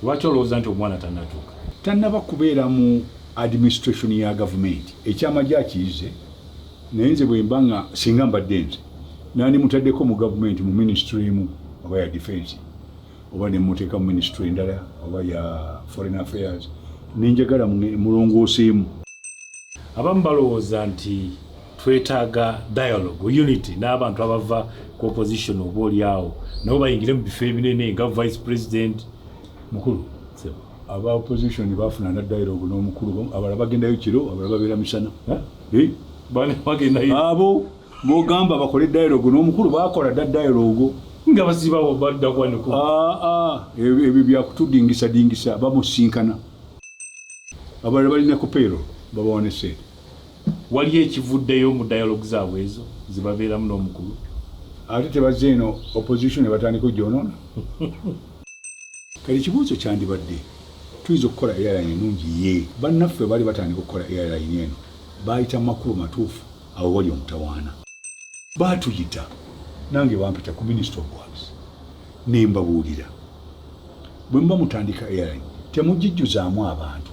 Lwaki olowooza nti omwana tannatuuka? Tannaba kubeera mu administration ya gavumenti. Ekyamagye akiyize, naye nze bwemba nga singa mbadde nze nandimutaddeko mu gavumenti mu ministry emu oba ya defense oba nemuteeka mu ministry endala oba ya foreign affairs, nenjagala mulongooseemu. Abamu balowooza nti twetaaga dialogue, unity n'abantu abava ku opposition, oba oli awo nabo bayingire mu bifo ebinene nga vice president. Mukulu, aba opposition bafuna na dialogue n'omukulu, abalala bagendayo kiro, abalala babeera misana. Eh? Bagendayo. Abo bogamba bakole dialogue n'omukulu, bakola dda dialogue. Nga basibawo badda kwanuku. Ah, ah, ebyo byakutudingisa dingisa. Bamusinkana, abalala balina ku payroll, babawa ne sente. Waliyo ekivuddeyo mu dialogue zaabwe ezo zibabeeramu n'omukulu? Ate tebazze eno opposition ne batandika ogyonoona. Kati ekibuuzo kyandibadde, tuyinza okukola airline ennungi? Ye bannaffe baali batandika okukola airline eno, baayita mu makubo matuufu. Awo wali omutawaana, baatuyita, nange bampita ku Minister of Works, ne mbabuulira, bwe muba mutandika airline temugijjuzaamu abantu,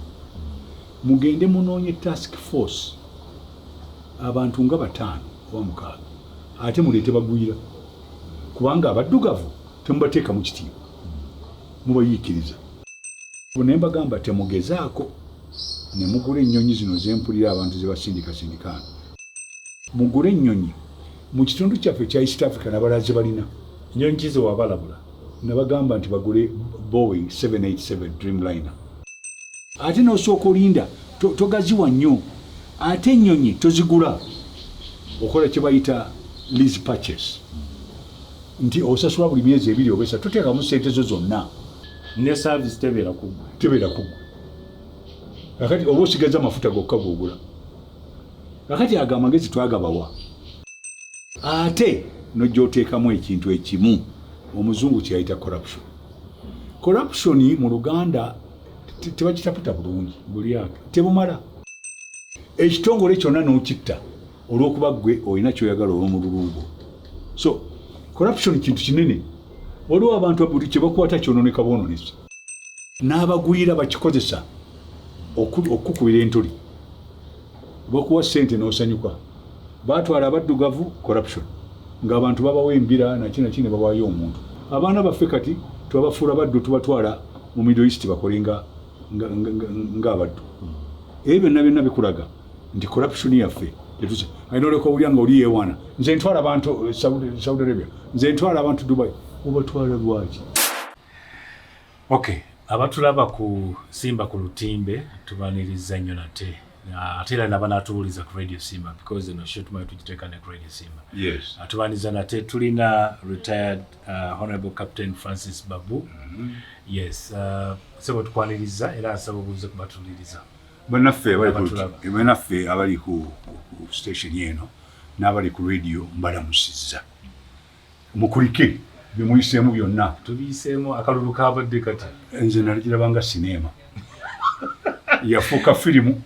mugende munoonye task force, abantu nga bataano oba mukaaga, ate muleete bagwira, kubanga abaddugavu temubateeka mu kitiibwa, mubayiikiriza. Ne mbagamba, temugezaako ne mugula ennyonyi zino zempulira abantu ze basindikasindika. Mugule ennyonyi mu kitundu kyaffe ekya East Africa n'abalala ze balina. Ennyonyi ki ze wabalabula? Nabagamba nti bagule Boeing 787 Dreamliner, ate n'osooka olinda, togaziwa nnyo, ate ennyonyi tozigula, okola kye bayita lease purchase, nti osasula buli myezi 2 oba 3, toteekamu sente zo zonna. Ne service tebeera ku ggwe. Tebeera ku ggwe. Kakati oba osigaza amafuta gokka gogula. Kakati ago amagezi twagabawa, ate nojja oteekamu ekintu ekimu omuzungu kyeyayita corruption. Corruption mu Luganda tebakitaputa bulungi. Bulyake. Tebumala. Ekitongole kyonna n'okitta olw'okuba ggwe olina kyoyagala olw'omululuugo. So corruption kintu kinene. Waliwo abantu buli kye bakwata kyononeka bwononesi, n'abagwira bakikozesa okukubira entuli, bakuwa sente n'osanyuka. Batwala abaddugavu, corruption, ng'abantu babawa embira naki naki ne bawaayo omuntu. Abaana baffe kati twabafuula baddu, tubatwala mu Middle East bakole ng'abaddu. Ebyo byonna byonna bikulaga nti corruption yaffe alina. Oleka owulya nga oli yeewaana, nze ntwala abantu Saudi Arabia, nze ntwala abantu Dubai. Obatwala lwaki? Okay, abatulaba ku Simba ku lutimbe, tubaniriza nnyo nate. Ate era nabanatuwuliza ku Radio Simba, because eno show tumanyi tugiteeka ne ku Radio Simba. Yes. Tubaniriza nate. Tulina retired Honorable Captain Francis Babu. Yes, sebo, tukwaniriza era nsaba obuuze kubatuliriza. Bannaffe abali Abatulaba. Bannaffe abali ku station eno n'abali ku radio, mbalamusizza. Mukulike byemuyiseemu byonna. Tubiyiseemu, akalulu kabadde kati. Nze naligirabanga sineema, yafuuka firimu.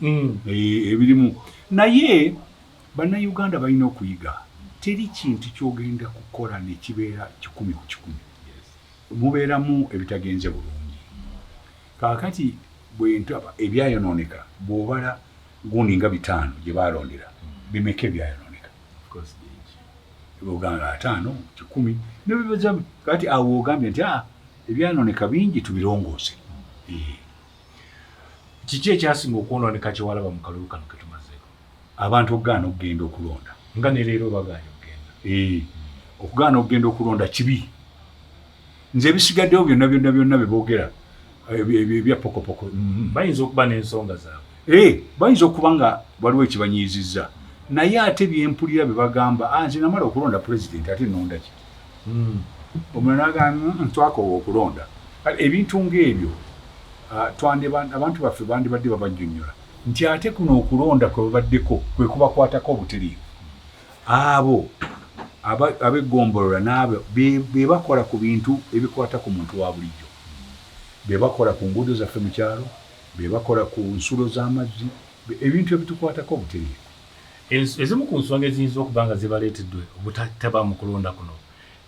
Ebirimu, naye bannayuganda balina okuyiga, teri kintu kyogenda kukola nekibeera 100%. Mubeeramu ebitagenze bulungi. Kaakati bwentaba ebyayonooneka, bw'obala gundi nga 500 gye balondera, bimeka ebyayonooneka? Of course, bingi. Ogamba 50, 100, nebibaza. Kati awo ogambye nti a ebyayonooneka bingi, tubirongoose. Kiki ekyasinga okwonooneka kyewalaba mu kalulu kano ketumazeeko? Abantu okugaana okugenda okulonda. Nga ne leero bagaanye okugenda. Okugaana okugenda okulonda kibi. Nze ebisigaddewo byonna byonna byonna bye boogera ebya pokopoko. Bayinza okuba n'ensonga zaabwe. Bayinza okuba nga waliwo ekibanyiizizza, naye ate byempulira bye bagamba, "Ah, nze namala okulonda pulezidenti, ate nonda ki?" Omulala nagamba, twakoowa okulonda." Kale ebintu ng'ebyo, ah, abantu baffe bandibadde babajjonnyola nti ate kuno okulonda kwe babaddeko kwe kubakwatako obutereevu. Abo ab'eggombolola n'abo be bakola ku bintu ebikwata ku muntu wa bulijjo, be bakola ku nguudo zaffe mu kyalo, be bakola ku nsulo z'amazzi, ebintu ebitukwatako obutereevu. Ezimu ku nsonga eziyinza okuba nga zibaleetedde obutataba mu kulonda kuno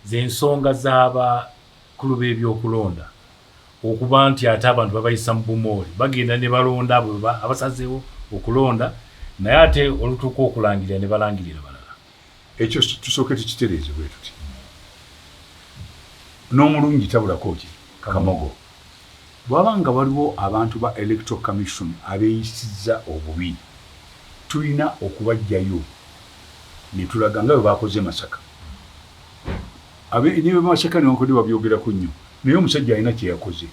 z'ensonga z'abakulu b'ebyokulonda. Okuba nti ate abantu babayisa mu bumooli, bagenda ne balonda abo abasazeewo okulonda, naye ate olutuuka okulangirira ne balangirira balala. Ekyo tusooke tukitereeze bwe tuti: n'omulungi tabulako ki kamogo. Bwaba nga waliwo abantu ba Electoral Commission abeeyisizza obubi, tulina okubajjayo ne tulaga nga bwe bakoze Masaka. Ne Masaka newankubadde babyogerako nnyo, naye omusajja alina kye yakoze.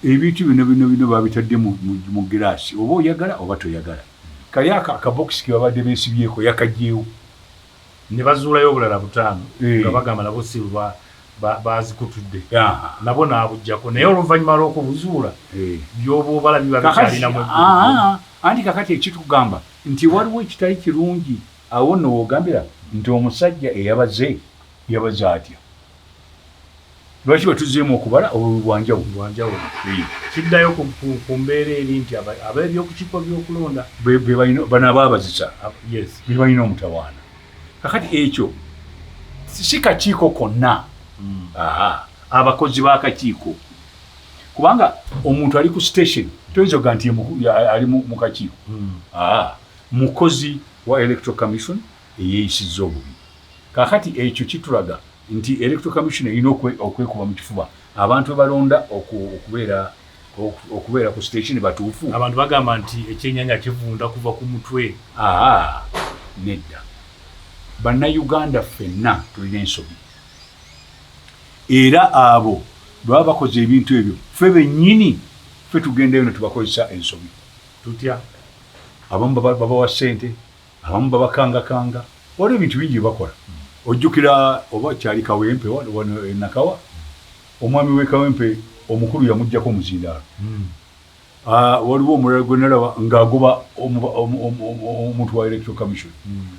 Ebintu bino bino bino babitadde mu giraasi, oba oyagala oba toyagala. Kali ako akabokisi ke babadde beesibyeko yakagyewo. Ne bazuulayo obulala butaano nga bagamba nabo si bazikutudde, nabo n'abuggyako, naye oluvannyuma lw'okubuzuula byoba obala biba bikyalinamu. Anti kakati ekitugamba nti waliwo ekitali kirungi awo nno w'ogambira nti omusajja eyabaze yabaze atya? Lwaki bwe okubala obululu bwanjawulo? Bwanjawulo. Kiddayo ku mbeera eri nti ab'ebyokukiiko by'okulonda bano abaabazisa be balina omutawaana. Kakati ekyo si kakiiko konna, abakozi b'akakiiko, kubanga omuntu ali ku station toyinza okuga nti ali mu kakiiko. Mukozi wa Electoral Commission eyeeyisizza obubi. Kakati ekyo kitulaga nti Electoral Commission erina okwekuba mu kifuba. Abantu bebalonda okubeera ku station batuufu. Abantu bagamba nti ekyenyanja kivunda kuva ku mutwe. Nedda, Bannayuganda ffenna tulina ensobi, era abo baba bakoze ebintu ebyo, ffe bennyini ffe tugendayo ne tubakozesa ensobi. Tutya? Abamu babawa ssente, abamu babakangakanga, waliwo ebintu bingi byebakola. Ojjukira oba kyali Kawempe wano e Nakawa, omwami w'e Kawempe omukulu yamugjako omuzindaalo. Waliwo omulala gwe nalaba ng'agoba omuntu wa Electoral Commission.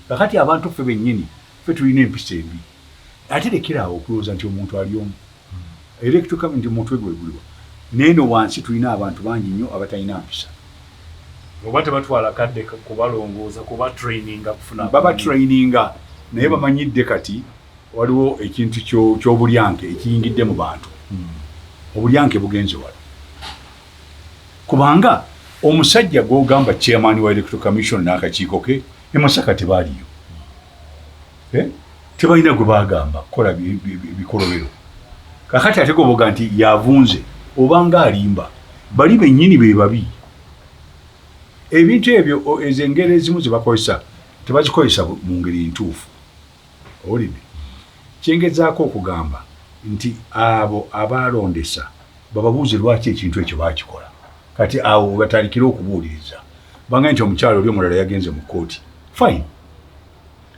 Kakati abantu ffe bennyini ffe tulina empisa embi. Ate lekeraawo okulowooza nti omuntu ali omu. Electoral Commission nti omutwe gwe guliwa, naye no wansi tulina abantu bangi nnyo abatalina mpisa. Oba tebatwala kadde kubalongoosa, kuba traininga kufuna? Baba traininga, naye bamanyidde. Kati waliwo ekintu ky'obulyanke ekiyingidde mu bantu. Obulyanke bugenze wala, kubanga omusajja gwogamba chairman wa Electoral Commission n'akakiiko ke e Masaka tebaaliyo. Tebalina gwe bagamba kukola bikolobero. Kakati ate goboga nti yavunze obanga alimba, bali bennyini be babi. Ebintu ebyo, ezo engeri ezimu ze bakozesa tebazikozesa mu ngeri ntuufu. Owulidde kyengezaako okugamba nti abo abalondesa bababuuze lwaki ekintu ekyo bakikola. Kati awo webatandikire okubuuliriza banga nti omukyalo oli omulala yagenze mu kkooti, fine,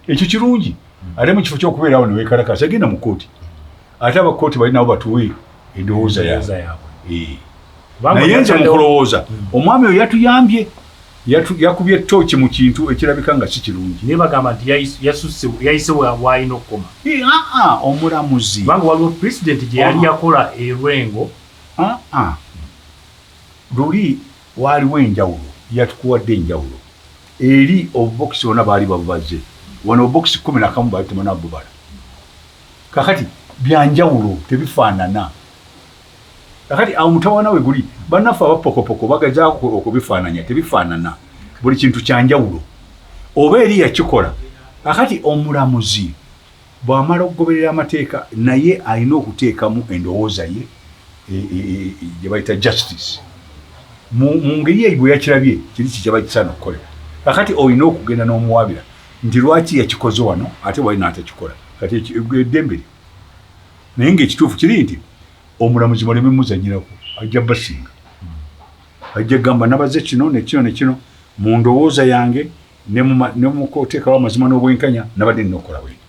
ekyo kirungi. Ate mu kifo ky'okubeerawo neweekalakasa, genda mu kkooti, ate abakkooti balinawo batuwe endowooza yaabwe. Naye nze mu kulowooza, omwami oyo yatuyambye, yakubye tooki mu kintu ekirabika nga si kirungi. Naye bagamba nti yayise waalina okukoma. Aa, omulamuzi Kubanga waliwo pulezidenti gye yali yakola erwengo. Aa, luli waaliwo enjawulo, yatukuwadde enjawulo eri obubokisi bonna baali babubaze. Wano obubokisi 11 baali tebanabubala. Kakati byanjawulo, tebifaanana. Kakati awo mutawaana we guli. Bannaffe abapokopoko bagezaako okubifaananya, tebifaanana, buli kintu kyanjawulo. Oba eri yakikola. Kakati omulamuzi bw'amala okugoberera amateeka, naye alina okuteekamu endowooza ye gye bayita justice mu ngeri eyo bwe yakirabye kiri kikyaba kisaana okukolera. Kakati olina okugenda n'omuwaabira nti lwaki yakikoze wano ate wali n'atakikola. Kati eddembe lye, naye ng'ekituufu kiri nti omulamuzi muleme muzanyirako, ajja basinga, ajja gamba nabaze kino nekino nekino mu ndowooza yange ne mukuteekawo amazima n'obwenkanya nabadde nina okukola bwenti.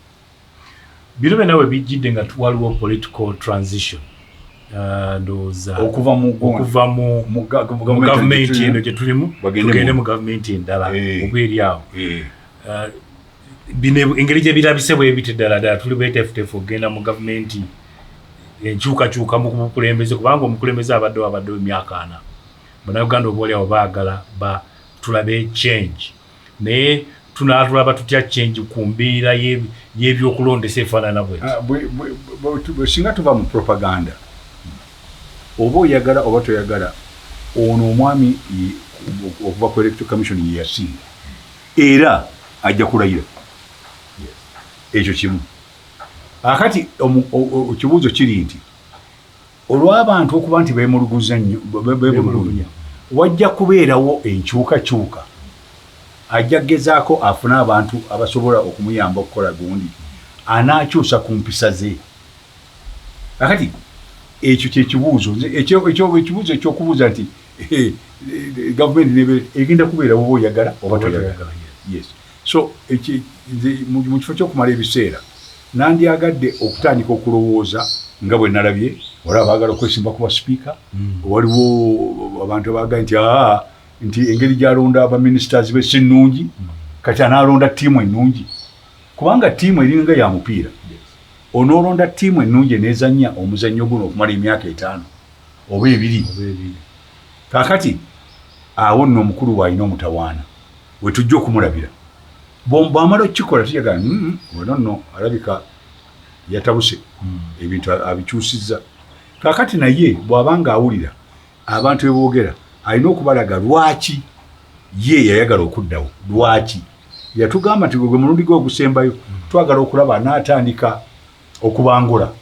Bino byonna we bijjidde nga waliwo political transition, ndowooza okuva mu okuva mu gavumenti eno gye tulimu tugende mu gavumenti endala oba eri awo. Bino engeri gye birabise bwe biti, ddala ddala tuli beteefuteefu okugenda mu gavumenti enkyukakyuka mu bukulembeze, kubanga omukulembeze abaddewo emyaka 40. Bannayuganda oba oliawo baagala ba tulabe change, naye tunaatulaba tutya change ku mbeera y'ebyokulondesa efaanana bweti? Singa tuva mu propaganda. Oba oyagala oba toyagala, ono omwami okuva ku Electoral Commission ye yasinga, era ajja kulayira. Ekyo kimu. Akati ekibuuzo kiri nti olw'abantu okuba nti beemuluguza nnyo, beemulugunya, wajja kubeerawo enkyukakyuka. Ajja kugezaako afune abantu abasobola okumuyamba okukola gundi, anaakyusa ku mpisa ze. Akati ekyo kyekibuuzo, ekibuuzo ekyokubuuza nti gavumenti egenda kubeerawo oba oyagala oba toyagala. Yes. So mu kifo ky'okumala ebiseera, nandyagadde okutandika okulowooza nga bwe nalabye waliwo abaagala okwesimba kuba sipiika, waliwo abantu abaagala nti aa nti engeri gy'alonda abaministers be si nnungi, kati anaalonda ttiimu ennungi, kubanga ttiimu eringa ya mupiira. Onoolonda ttiimu ennungi eneezannya omuzannyo guno okumala emyaka 5 oba 2. Kaakati awo nno omukulu w'alina omutawaana we tujja okumulabira. Bw'amala okukikola tujagala ono nno alabika yatabuse, ebintu abikyusizza. Kaakati naye bw'aba ng'awulira abantu bye boogera, alina okubalaga lwaki ye yayagala okuddawo, lwaki yatugamba nti gwe mulundi gwe ogusembayo, twagala okulaba anaatandika okubangula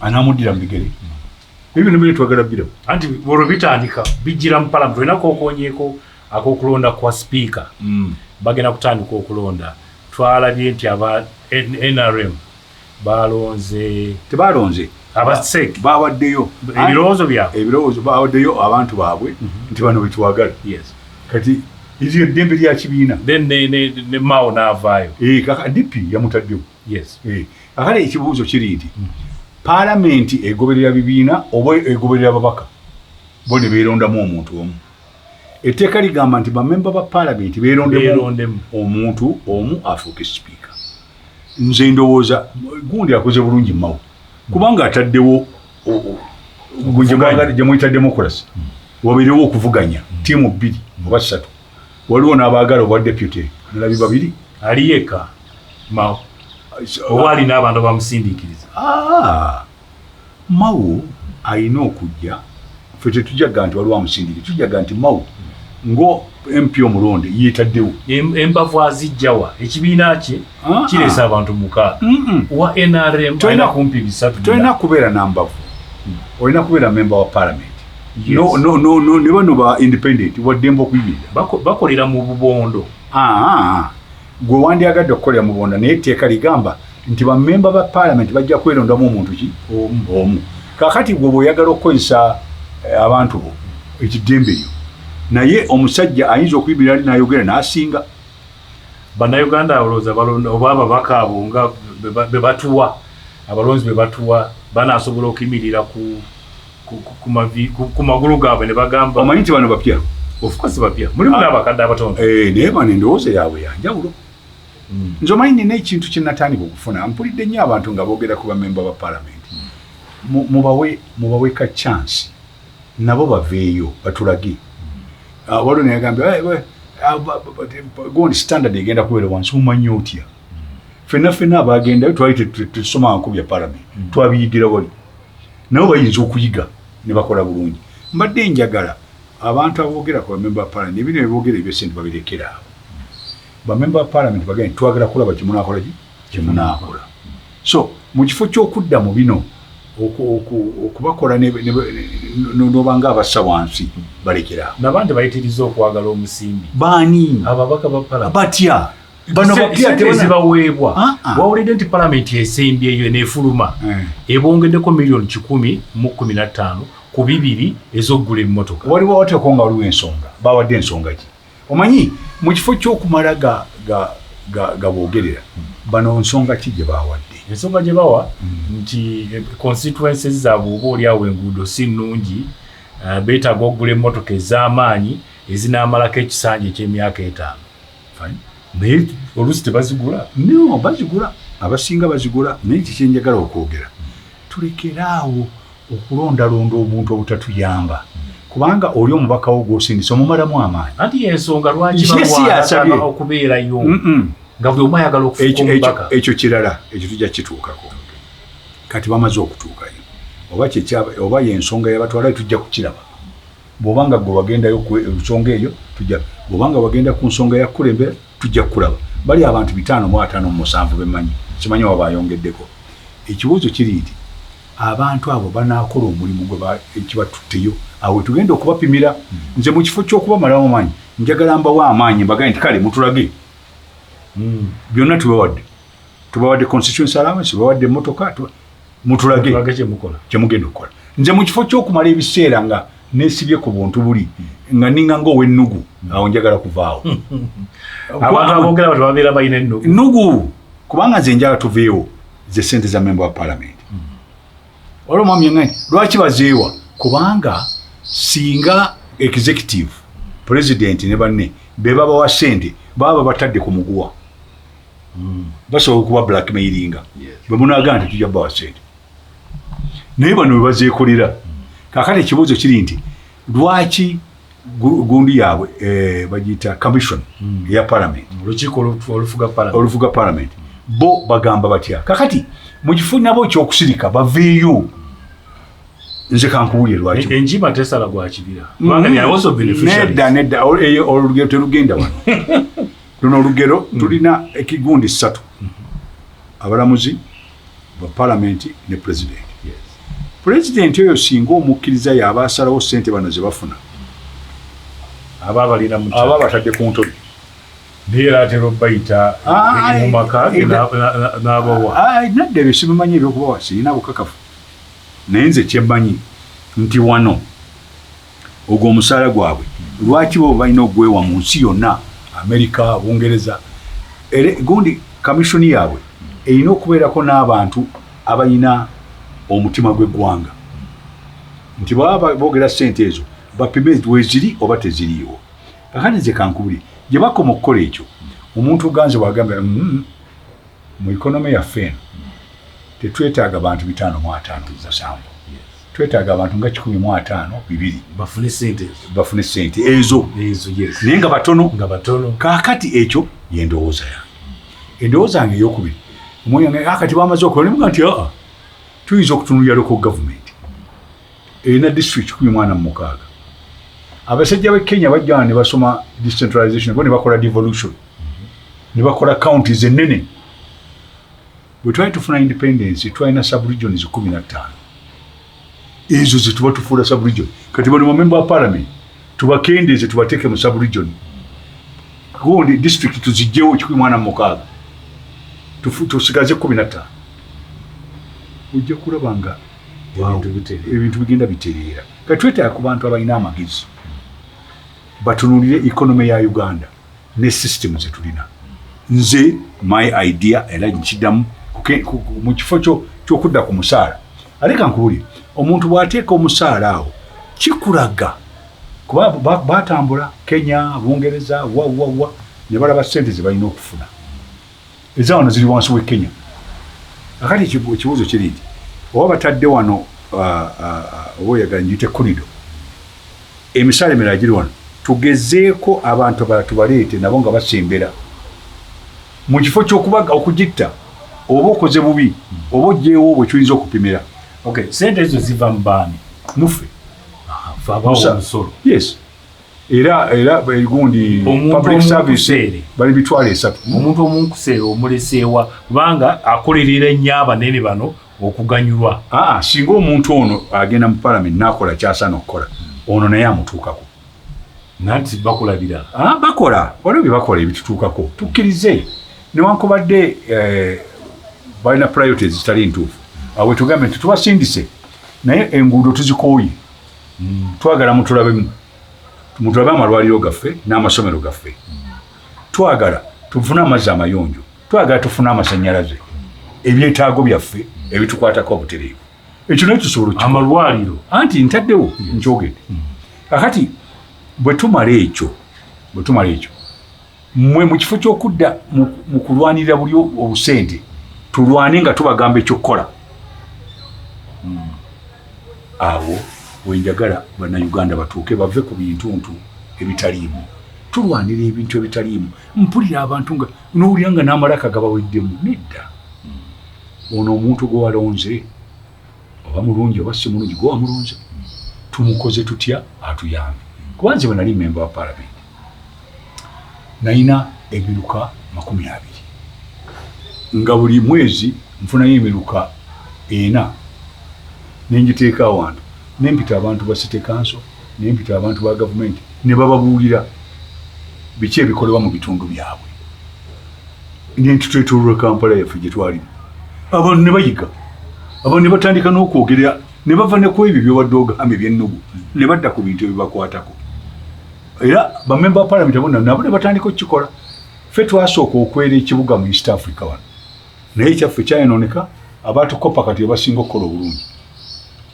anaamuddira mu bigere. Ebyo bino twagala birawo. Anti olwo bitandika bijjira mu palamenti. Olina kokonyeeko ak'okulonda kwa sipiika. Bagenda kutandika okulonda. Twalabye nti aba NRM balonze. Tebalonze. Abasek. Bawaddeyo ebirowoozo byabwe. Ebirowoozo, bawaddeyo abantu baabwe nti bano betwagala. Kati eryo eddembe lya kibiina. Then ne Mao n'avaayo. Kaka DP yamutaddewo. Kakale ekibuuzo kiri nti paalamenti egoberera bibiina oba egoberera babaka bo ne beerondamu omuntu omu? Etteeka ligamba nti bamemba ba paalamenti beerondemu omuntu omu afuuke sipiika. Nze ndowooza gundi akoze bulungi Mao, kubanga ataddewo gye muyita democracy, wabeerewo okuvuganya ttiimu bbiri oba ssatu. Waliwo n'abaagala obwa deputy, nalabi babiri. Ali yekka Mao oba alina abantu abamusindiikiriza? Mao alina okujja. Ffe tetujjaga nti waliwo amusindikiriza, tujjaga nti Mao ngo MP omulonde yeetaddewo. Embavu azijjawa? Ekibiina kye kireese abantu 6, wa NRM alina kumpi 300. Tolina kubeera na mbavu, olina kubeera memba wa parliament. No, no, no, no, ne bano ba independent waddembe okuyimirira. Bakolera mu bubondo. Gwe wandyagadde okukolera mu bubondo, naye etteeka ligamba nti bamemba ba parliament bajja kwerondamu omuntu ki omu. Kakati gwe bw'oyagala okukozesa abantu bo, ekiddembe lyo, naye omusajja ayinza okuyimirira ali n'ayogera n'asinga. Bannayuganda olowooza balonda oba ababaka abo nga be batuwa, abalonzi be batuwa, banaasobola okuyimirira ku magulu gaabwe ne bagamba? Omanyi nti bano bapya. Of course bapya, mulimu n'abakadde abatono. Naye bano endowooza yaabwe yanjawulo. Nze omanyi nina ekintu kye natandika okufuna, mpulidde nnyo abantu nga boogera ku bamemba ba palamenti. Mubawe ka chance nabo baveeyo batulage. Waliwo neyagambye gundi standard egenda kubeera wansi. Omanyi otya? Fenna fenna abagendayo twali tetusoma nku bya palamenti, twabiyigira wali. Nabo bayinza okuyiga ne bakola bulungi. Mbadde njagala abantu aboogera ku bamemba ba palamenti, ebino ebyogera ebyesente babirekera abo bamemba ba palamenti, bagende twagala kulaba kyemunakola ki kyemunaakola. So mu kifo ky'okudda mu bino okubakola nobanga abassa wansi, balekera. Nabandi bayitiriza okwagala omusimbi. Baani? Ababaka ba palamenti. Batya bano bapya? Ezibaweebwa. Wawulidde nti palamenti esembyeyo eneefuluma ebongeddeko miliyoni 115 ku 2 ez'okugula emmotoka. Waliwo wateeko nga waliwo ensonga, bawadde ensonga ki? Omanyi mu kifo ky'okumala gaboogerera bano, nsonga ki gye bawadde? Ensonga gye bawa nti constituencies zaabwe oba oli awo enguudo si nnungi, beetaaga okugula emmotoka ez'amaanyi ezinaamalako ekisanja eky'emyaka 5. Naye oluusi tebazigula. No, bazigula, abasinga bazigula. Naye kikyenjagala okwogera, tulekeraawo okulondalonda obuntu obutatuyamba, kubanga oli omubaka wo gwosindisa omumalamu amaanyi. Anti yensonga lwaki balwana okubeerayo nga buli omu ayagala okufuuka omubaka. Ekyo kirala, ekyo tujja kituukako. Kati bamaze okutuukayo. Oba oba yensonga yabatwala, tujja kukiraba. Bw'obanga gwe wagendayo ku nsonga eyo, tujja. Bw'obanga wagenda ku nsonga ya kukulembera, tujja kukulaba. Bali abantu 557 bemmanyi, simanyi oba bayongeddeko. Ekibuuzo kiri nti abantu abo banaakola omulimu gwe ekibatutteyo, awo tugenda okubapimira. Nze mu kifo ky'okubamalamu amaanyi, njagala mbawe amaanyi, mbagaye nti kale mutulage. Byonna tubawadde, tubawadde constituency allowance, tubawadde emmotoka, mutulage kyemugenda okukola. Nze mu kifo ky'okumala ebiseera nga nesibye ku buntu buli nga ninga ngaow'ennugu, awo njagala kuvaawo. Abantu aboogera bati babeera balina ennugu. Nnugu, kubanga nze njagala tuveewo ze sente za member wa parliament. Waliwo omwami yaŋŋambye nti lwaki bazeewa, kubanga singa executive, president ne banne be babawa sente, baba babatadde ku muguwa, basobola okuba blackmailinga. Bwe munaagamba nti tujja bawa sente, naye bano bwe bazeekolera. Kaakati ekibuuzo kiri nti lwaki gundi yaabwe bagiyita commission eya parliament, olukiiko olufuga parliament, olufuga parliament, bo bagamba batya? Kakati mu kifo nabo ekyokusirika baveeyo, nze kankuwulire lwaki. Enjima tesala gwa kibira, kubanga they are also beneficiaries. Nedda, nedda, eyo olugero terugenda wano. Luno olugero tulina ekigundi ssatu: abalamuzi ba palamenti ne president. Pulezidenti oyo singa omukkiriza yaba asalawo sente bano ze bafuna, aba balina mu aba batadde ku ntobi. Naye era atera obayita mu maka ge n'abawa. Nadda ebyo sibimanyi, ebyokubawa sirina bukakafu, naye nze kyemmanyi nti wano ogwo omusaala gwabwe lwaki bo balina ogwewa mu nsi yonna, Amerika, Bungereza, era gundi commission yaabwe erina okubeerako n'abantu abalina omutima gw'eggwanga, nti baba boogera sente ezo bapime weziri oba teziriiwo. Kakati nze kankubuli gye bakoma okukola ekyo, omuntu oganze bwagamba, mu economy yaffe eno tetwetaaga bantu 557, twetaaga abantu nga 152 bafune sente ezo. Bafune sente ezo. Ezo, yes. Naye nga batono. Nga batono. Kaakati ekyo yendowooza yange. Endowooza yange eyokubiri, omwoyo wange akati bamaze okukola nemuga nti aa, tuyinza okutunulira local government erina district 146. Abasajja b'e Kenya bajja wano ne basoma decentralization, bo ne bakola devolution, ne bakola counties ennene. Bwe twali tufuna independence twalina subregions 15, ezo zetuba tufuula subregion. Kati bano bamemba wa parliament tubakendeeze, tubateeke mu subregion, gundi district tuzigyewo 146, tusigaze 15. Ojja kulaba nga ebintu bitereera. Ebintu bigenda bitereera. Kati twetaaga ku bantu abalina amagezi batunulire economy ya Uganda ne system zetulina. Nze my idea, era nkiddamu, mu kifo ky'okudda ku musaala, ate kankubulire, omuntu bw'ateeka omusaala awo kikulaga kuba batambula Kenya, Bungereza, wa wa wa, ne balaba sente ze balina okufuna eza wano ziri wansi w'e Kenya. Akati ekibuuzo kiri nti oba batadde wano oba oyagala ngiyite kunido, emisaala emirala giri wano, tugezeeko abantu abalala tubaleete nabo nga basembera mu kifo ky'okubaga okugitta, oba okoze bubi oba ogyewo bwe tuyinza okupimira. Okay, sente ezo ziva mu baani? Muffe. Fe abawa omusolo. Yes, era gundi Omuntu public service omunkuseere. bali 300,000. Omuntu omunkuseere omuleseewa, kubanga akolerera ennyo abanene bano okuganyulwa. Aa, singa omuntu ono agenda mu parliament n'akola kyasaana okukola, ono naye amutuukako. Nanti bakola birala. Ah, bakola, waliwo bye bakola ebitutuukako, tukkirize, newankubadde balina priorities zitali ntuufu. Awo tugambe nti tubasindise, naye enguudo tuzikooye, twagala mutulabemu, mutulabe amalwaliro gaffe n'amasomero gaffe, twagala tufune amazzi amayonjo, twagala tufune amasanyalaze, ebyetaago byaffe ebitukwatako obutereevu. Ekyo naye tusobola okukikola. Amalwaliro. Anti ntaddewo nkyogedde. Kakati bwe tumala ekyo, mmwe mu kifo ky'okudda mu kulwanirira buli obusente, tulwane nga tubagamba ekyokukola. Awo wenjagala Bannayuganda batuuke, bave ku bintuntu ebitaliimu. Tulwanira ebintu ebitaliimu. Mpulira abantu nga nowulira nga n'amalaka gabaweddemu. Nedda, ono omuntu gwe walonze Oba mulungi oba si mulungi, gwe wamulonze. Tumukoze tutya atuyambe? Kuba nze bwe nali memba wa palamenti nalina emiruka 20, nga buli mwezi nfunayo emiruka 4 nengiteeka awantu, nempita abantu ba city council, nempita abantu ba gavumenti ne bababuulira biki ebikolebwa mu bitundu byabwe. Nentutwetololwa Kampala yaffe gye twalimu, abantu ne bayiga, abantu ne batandika n'okwogera ne bava ne ku ebyo byobadde ogamba ebyennugu ne badda ku bintu ebibakwatako. Era bamemba ba palamenti bonna nabo ne batandika okukikola. Ffe twasooka okwera ekibuga mu East Africa wano, naye ekyaffe kyayonooneka. Abatukopa kati abasinga okukola obulungi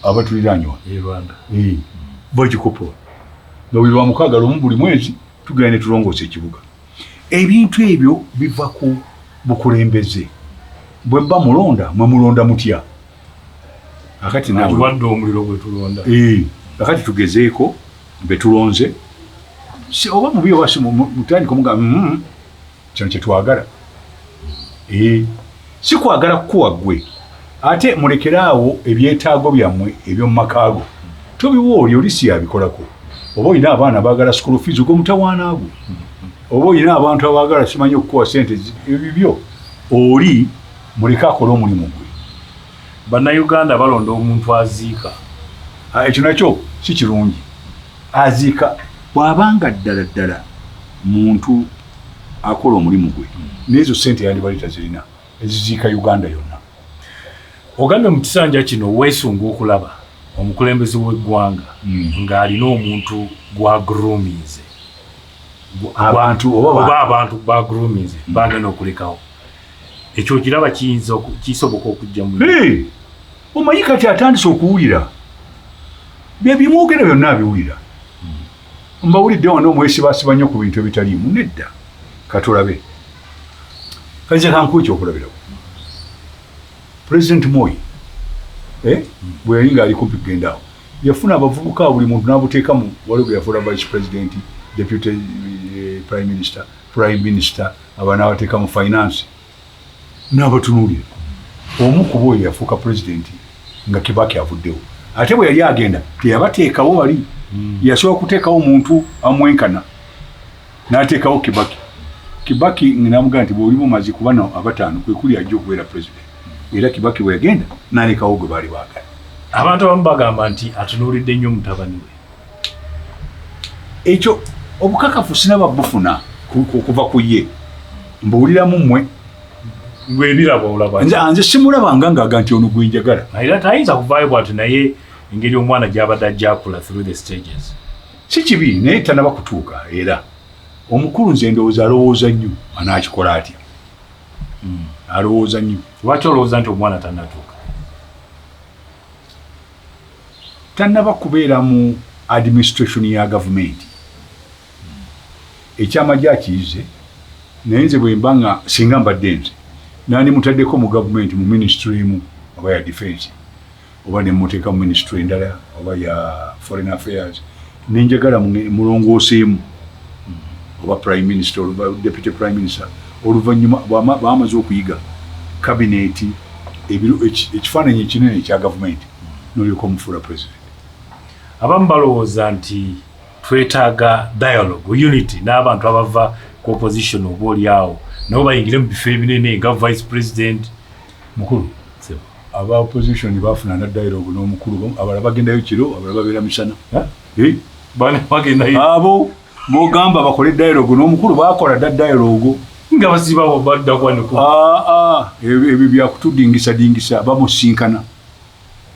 abatuliraanye wano e Rwanda bagikopa nga buli lwamukaaga lumu buli mwezi tugenda ne tulongoosa ekibuga. Ebintu ebyo biva ku bukulembeze. Bwe mba mulonda, mwe mulonda mutya? Akati naawe atuwadde omuliro gwe tulonda. Kakati tugezeeko be tulonze, si oba mubi oba si mutandika omugamba, kino kyetwagala. Si kwagala kukuwa ggwe, ate mulekere awo ebyetaago byammwe eby'omu makaago tobiwa oli, oli si yabikolako. Oba olina abaana baagala school fees, ogwo mutawaana gwo. Oba olina abantu abaagala simanyi okukuwa sente ebibyo, oli muleke akole omulimu gwe. Bannayuganda balonda omuntu aziika. Ekyo nakyo si kirungi. Aziika bw'abanga ddala ddala muntu akola omulimu gwe, n'ezo sente yandibadde tazirina eziziika Uganda yonna. Ogambye mu kisanja kino weesunga okulaba omukulembeze w'eggwanga ng'alina omuntu gwagroominze, abantu oba oba abantu bagroominze bagenda okulekawo. Ekyo kiraba kiyinza kisoboka okujja mu Hey! Omanyi kati atandise okuwulira bye bimwogera byonna, abiwulira. Mbawulidde wano omwesibaasiba nnyo ku bintu ebitaliimu. Nedda, katulabe. Kaiza kankuwa ekyokulabirako. President Moi, bwe yali ng'ali kumpi kugenda awo, yafuna abavubuka, buli muntu n'abuteekamu. Waliwo gwe yafuula vice president, deputy prime minister, prime minister, aba n'abateeka mu finance n'abatunuulira. Omu ku bo oyo yafuuka president nga Kibaki avuddewo. Ate bwe yali agenda teyabateekawo wali, yasobola kuteekawo omuntu amwenkana, n'ateekawo Kibaki. Kibaki namugamba nti bw'oli mumazi ku bano abataano kwe kuli ajja okubeera president. Era Kibaki bwe yagenda n'alekawo gwe baali baagala. Abantu abamu bagamba nti atunuulidde nnyo mutabani we. Ekyo obukakafu sinaba bufuna okuva ku ye, mbuwuliramu mmwe. Bwebiraba olaba Nze simulabanga ng'aga nti ono gwe njagala. Era tayinza kuvaayo bw'ati, naye engeri omwana gy'abadde ajja akula through the stages. Si kibi, naye tanaba kutuuka. Era omukulu nze ndowooza alowooza nnyo anaakikola atya, alowooza nnyo. Lwaki olowooza nti omwana tannatuuka? Tannaba kubeera mu administration ya gavumenti. Ekyamagye akiyize, naye nze bwe mba nga singa mbadde nze nandimutaddeko mu gavumenti mu ministry emu, oba ya defense, oba nemuteeka mu ministry endala, oba ya foreign affairs, nenjagala mulongooseemu, oba prime minister, oba deputy prime minister, oluvannyuma bamaze okuyiga kabineti, ekifaananyi ekinene ekya gavumenti, nolyoka omufuula president. Abamu balowooza nti twetaaga dialogue, unity n'abantu abava ku opposition, oba oli awo nabo bayingire mu bifo ebinene nga vice president. Mukulu, aba opposition bafuna na dialogue n'omukulu, abalala bagendayo kiro, abalala babeera misana. Eh? Bane bagendayo. Abo bogamba bakole dialogue n'omukulu bakola dda dialogue. Nga basibawo badda kwaniku. Ah, ah, ebyo byakutudingisa dingisa, bamusinkana.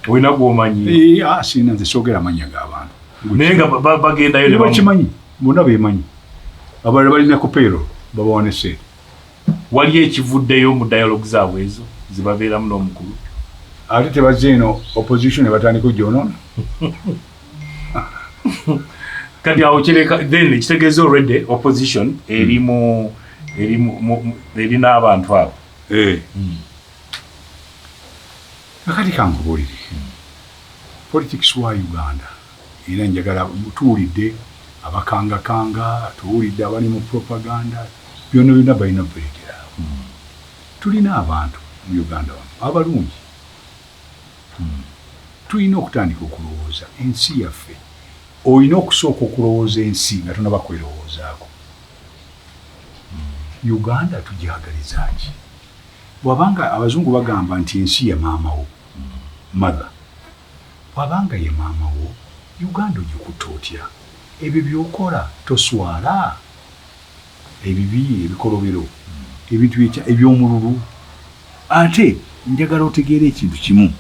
Olina gwomanyi? Eh, ah, sina, nze soogera amannya g'abantu. Naye nga bagendayo ne bakimanyi, bonna bemanyi. Abalala balina ku payroll, babawa ne ssente. Waliyo ekivuddeyo mu dialogue zaabwe ezo zibabeeramu n'omukulu? Ate tebazze eno opposition ne batandika ogyonoona. Kati awo kireka then ekitegeeza already opposition eri mu eri mu erina abantu abo. Eh. Kakati kankubuulire politics wa Uganda. Era njagala tuwulidde abakangakanga, tuwulidde abali mu propaganda, byonna byonna balina obirekeraawo. Tulina abantu mu Uganda wano abalungi. Tulina okutandika okulowooza ensi yaffe. Olina okusooka okulowooza ensi nga tonaba kwerowoozaako. Uganda tugyagaliza ki? Bw'abanga abazungu bagamba nti ensi ye maama wo, mother. Bw'abanga ye maama wo, Uganda ogikutte otya? Ebyo by'okola toswala? Ebibi, ebikolobero, ebintu eby'omululu. Ate njagala otegeere ekintu kimu.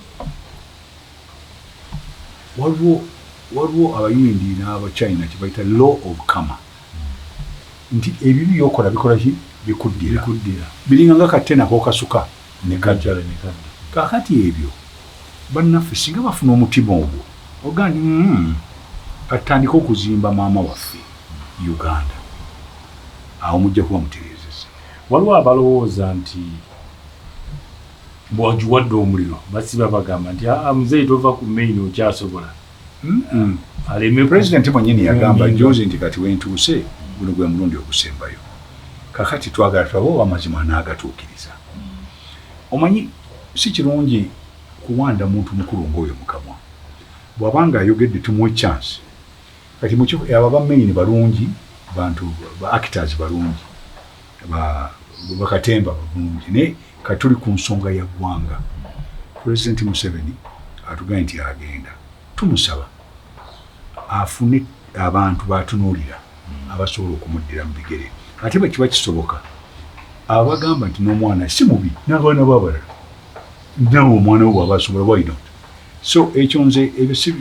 Waliwo Abayindi n'Abachina kye bayita law of karma, nti ebibi by'okola bikola ki? Bikuddira. Bikuddira. Biringa nga katena k'okasuka ne kadda. Kajjala ne kadda. Kaakati ebyo bannaffe singa bafuna omutima ogwo ogaa nti katutandike okuzimba maama waffe Uganda, awo mujja kuba mutereezezza. Waliwo abalowooza nti bw'ogiwadde omuliro basiba bagamba nti aa muzeeyi tova ku main okyasobola. Aleme Pulezidenti mwennyini yagamba kuminga. Juzi nti kati wentuuse guno gwe mulundi ogusembayo. Kakati twagala tulabe oba amazima anaagatuukiriza. Omanyi si kirungi kuwanda muntu mukulu ng'oyo mu kamwa. Bw'abanga ayogedde tumuwe chance. Kati mu kifo abo aba main balungi, bantu ba actors balungi, bakatemba balungi, naye kati tuli ku nsonga ya ggwanga. Pulezidenti Museveni atugambye nti agenda, tumusaba afune abantu batunuulira abasobola okumuddira mu bigere. Ate bwe kiba kisoboka, abagamba nti n'omwana si mubi n'abaana b'abalala, nawe omwana we bw'aba asobola, why not? So ekyo nze ebyo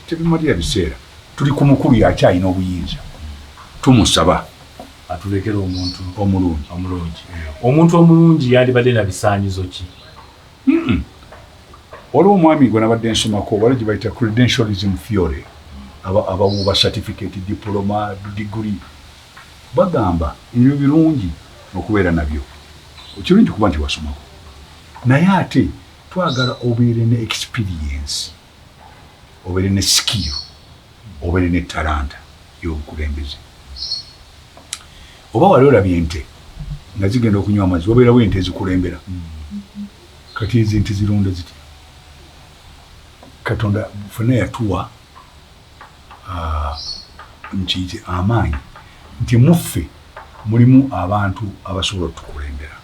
tebimalira biseera. Tuli ku mukulu yakyalina obuyinza, tumusaba atulekere omuntu omulungi. Omulungi. Omuntu omulungi yandibadde na bisaanyizo ki? Waliwo omwami gwe nabadde nsomako, waliwo gye bayita credentialism theory, abawuba certificate, diploma, degree. Bagamba ebyo birungi okubeera nabyo, kirungi kuba nti wasomako, naye ate twagala obeere ne experience, obeere ne skill, obeere ne talanta y'obukulembeze. Oba wali olabye ente nga zigenda okunywa amazzi, wabeerawo ente ezikulembera. Kati ezo ente zironda zitya? Katonda ffenna yatuwa nkiyite amaanyi nti muffe mulimu abantu abasobola otukulembera.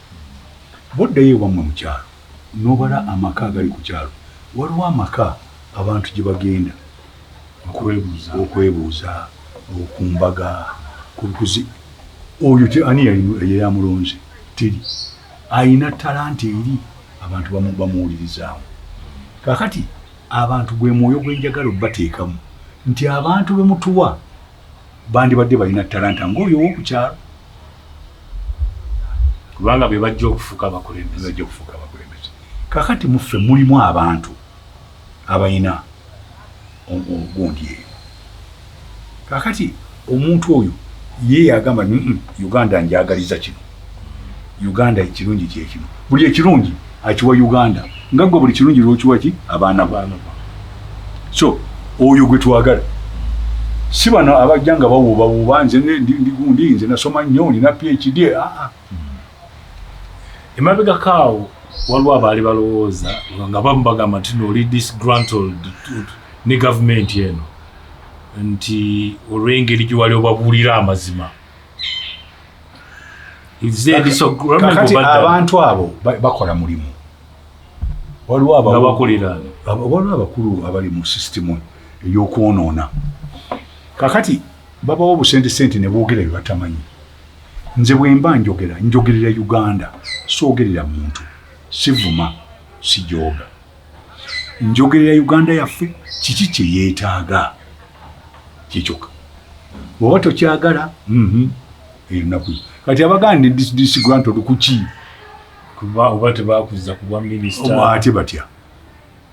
Bw'oddayo ewammwe mu kyalo n'obala amaka agali ku kyalo, waliwo amaka abantu gye bagenda okwebuuza, okwebuuza okumbaga kuzi oyo ani yali amulonze? Teri ayina talanta eri abantu bamuwulirizaamu. Kakati abantu gwe mwoyo gwenjagala obateekamu nti abantu be mutuwa bandibadde balina talanta ng'oyo ow'oku kyalo, kubanga be bajja okufuuka abakulembeze. Bajja okufuuka abakulembeze. Kakati muffe mulimu abantu abalina ogundi eyo. Kakati omuntu oyo ye yagamba, "Uganda njagaliza kino, Uganda ekirungi kyekino." Buli ekirungi akiwa Uganda, nga gwe buli kirungi lwokiwa ki? Abaana bo. Abaana bo. So oyo gwe twagala, si bano abajja nga bawuubawuuba, nze ndi gundi, nze nasoma nnyo, nina PhD. Ah, ah. Emabegako awo waliwo abaali balowooza nga bamu bagamba nti no oli disgruntled ne gavumenti eno, nti olw'engeri gye wali obabuulira amazima. Is there disagreement Kakati oba ddala? abantu abo bakola mulimu. Waliwo nga bakoleraani. Waliwo abakulu abali mu sisitimu ey'okwonoona. Kakati babawo obusente sente ne boogera bye batamanyi. Nze bwe mba njogera, njogerera Uganda, soogerera muntu, sivuma, sijooga. Njogerera Uganda yaffe, kiki kye yeetaaga kyekyokka. Bw'oba tokyagala, eyo naku. Kati abaganda disgruntled kuki? Kuba oba tebakuza ku bwa minisita. Ate batya?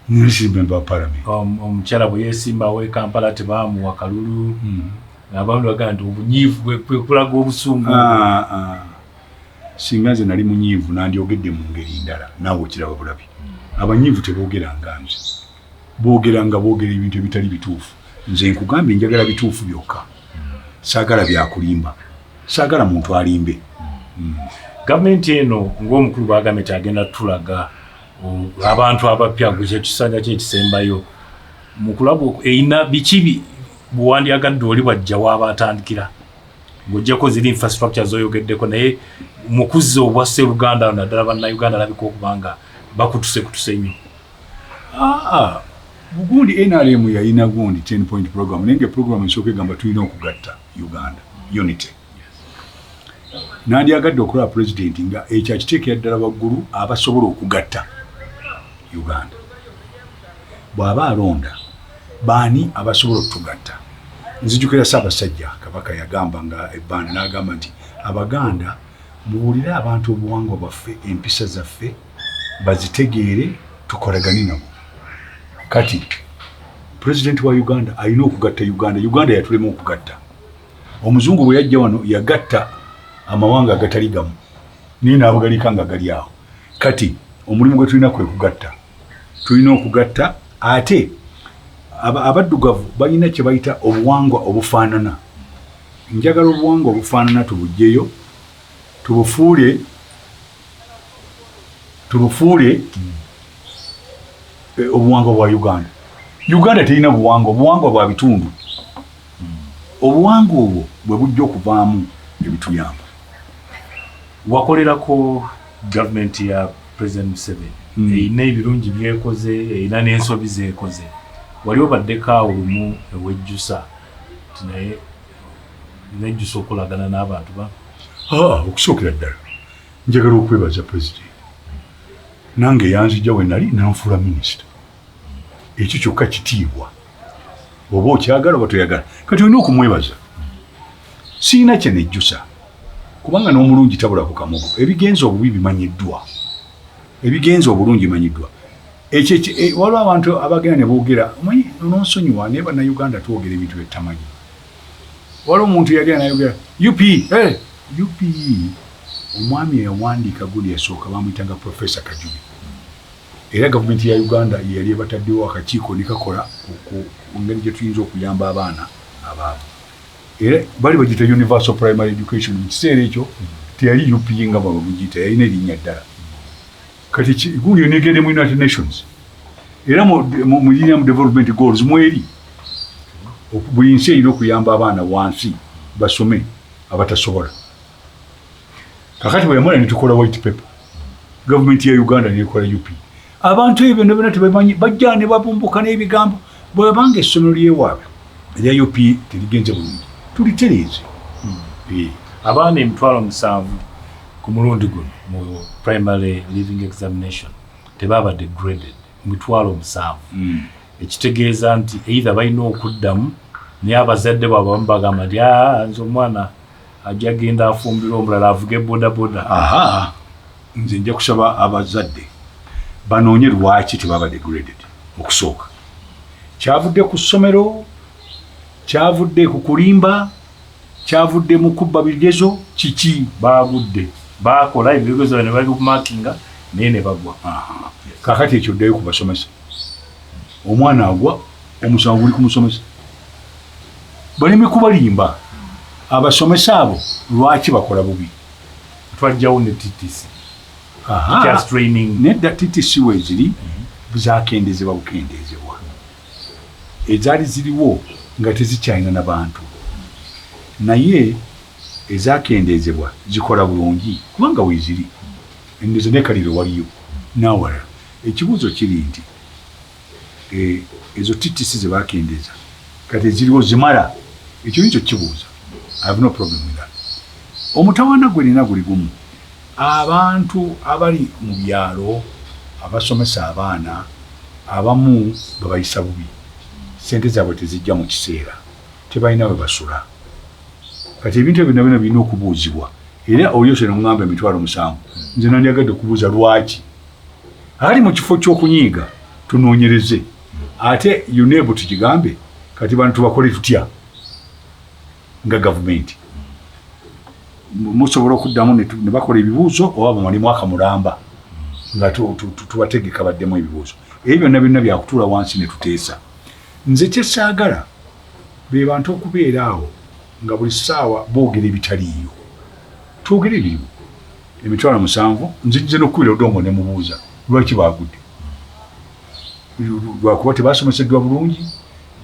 Nsi member of parliament. Omukyala bwe yeesimbawo e Kampala tebaamuwa kalulu. Abantu bagamba nti obunyiivu kwe kulaga obusungu. Ah, ah. Singa nze nali munyiivu nandyogedde mu ngeri ndala, naawe okiraba bulabi. Abanyiivu teboogera nga nze, boogera nga boogera ebintu ebitali bituufu. Nze nkugambye njagala bituufu byokka, saagala byakulimba, saagala muntu alimbe. Gavumenti eno ng'omukulu bwagambye nti agenda tulaga. Abantu abapya, gwe kyekisanja kye ekisembayo mu kulaba erina biki bwewandyagadde oli bwajja waaba atandikira, ng'oggyako ziri infrastructure zoyogeddeko, naye mu kuzza obwa sseruganda, naddala Bannayuganda alabika okuba nga bakutuse kutuse nnyo? Aa, gundi NRM yalina gundi 10 point program, naye nga program esooka egamba tulina okugatta Uganda, unity. Nandyagadde okulaba pulezidenti nga ekyo akiteekera ddala waggulu, abasobola okugatta Uganda. Bw'aba alonda, baani abasobola okutugatta? Nzijukira Ssaabasajja Kabaka yagamba nga ebbanda n'agamba nti, "Abaganda, mubuulire abantu obuwangwa bwaffe, empisa zaffe bazitegeere, tukolagane nabo." Kati pulezidenti wa Uganda alina okugatta Uganda. Uganda yatulema okugatta. Omuzungu bwe yajja wano yagatta amawanga agatali gamu, naye n'abagalika nga gali awo. Kati omulimu gwe tulina kwe kugatta, tulina okugatta. Ate abaddugavu balina kye bayita obuwangwa obufaanana. Njagala obuwangwa obufaanana tubuggyeyo, tubufuule obuwangwa bwa Uganda. Uganda terina buwangwa, obuwangwa bwa bitundu. Obuwangwa obwo bwe bujja okuvaamu ebituyamba. Wakolerako gavumenti ya President Museveni. Erina ebirungi byekoze, erina n'ensobi zekoze. Wali obaddeko awo lumu ewejjusa nti naye nejjusa okolagana n'abantu ba? Ah, okusookera ddala njagala okwebaza pulezidenti. Nange yanzija we nali nanfuula minisita. Ekyo kyokka kitiibwa, oba okyagala oba toyagala, kati olina okumwebaza. Siina kye nejjusa, kubanga n'omulungi tabulako kamogo. Ebigenza obubi bimanyiddwa, ebigenza obulungi bimanyiddwa. Ekyo waliwo abantu abagenda ne boogera, omanyi nonsonyiwa, naye Bannayuganda twogera ebintu byetamanyi. Waliwo omuntu yagenda nayogera UPE, hey, UPE. Omwami eyawandiika gundi yasooka bamuyitanga Profesa Kajubi, era gavumenti ya Uganda yeyali ebataddewo akakiiko ne kakola ku ngeri gye tuyinza okuyamba abaana abaavu, era bali bagiyita universal primary education. Mu kiseera ekyo teyali UPE nga bwe bamugiyita, yalina erinnya ddala. Kati gundi eyo negende mu United Nations, era mu Millennium Development Goals mweri buli nsi erina okuyamba abaana wansi basome abatasobola. Kakati bwe yamala netukola white paper, gavumenti ya Uganda nekola UPE. Abantu ebyo byonna byonna tebamanyi, bajja ne babumbuka n'ebigambo. Bwebanga essomero lyewaabwe erya UPE terigenze bulungi, tulitereeze. Abaana 70,000 ku mulundi guno mu primary leaving examination tebabadde graded, 70,000. Ekitegeeza nti either balina okuddamu, naye abazadde baabwe abamu bagamba nti, "Aa, nze omwana ajja genda afumbirwa omulala, avuge bodaboda." Aha, nze nja kusaba abazadde banoonye lwaki tebabadde graded. Okusooka, kyavudde ku ssomero, kyavudde ku kulimba, kyavudde mu kubba bigezo, kiki? Bagudde, bakola ebigezo ne babimakinga naye ne bagwa. Aha. Kakati ekyo ddayo ku basomesa. Omwana agwa, omusango guli ku musomesa, baleme kubalimba. Abasomesa abo lwaki bakola bubi? Twajjawo ne TTC. Aha. Teachers training. Nedda, TTC weeziri, zakendezebwa bukendezebwa. Ezaali ziriwo nga tezikyalina na bantu, naye ezakendezebwa zikola bulungi kubanga weeziri endezo nekaliro waliyo n'awalala. Ekibuuzo kiri nti ezo TTC ze bakendeza, kati eziriwo zimala? Ekyo nikyo kibuuza. I have no problem with that. Omutawaana gwe nina guli gumu: abantu abali mu byalo abasomesa abaana, abamu babayisa bubi, sente zaabwe tezijja mu kiseera, tebalina we basula. Kati ebintu ebyo byonna birina okubuuzibwa. Era olyose noŋŋamba 70,000, nze nandyagadde okubuuza lwaki. Ali mu kifo ky'okunyiiga, tunoonyereze, ate UNEB tugigambe, kati bantu tubakole tutya nga gavumenti? Musobola okuddamu ne bakola ebibuuzo oba bamale mwaka mulamba nga tubategeka baddemu ebibuuzo ebyo byonna byonna byakutuula wansi ne tuteesa. Nze kyesaagala be bantu okubeera awo nga buli ssaawa boogera ebitaliiyo. Twogere ebiriwo. 70,000, nzijze n'okukubira Odongo ne mubuuza. Lwaki bagudde? Lwakuba tebasomeseddwa bulungi,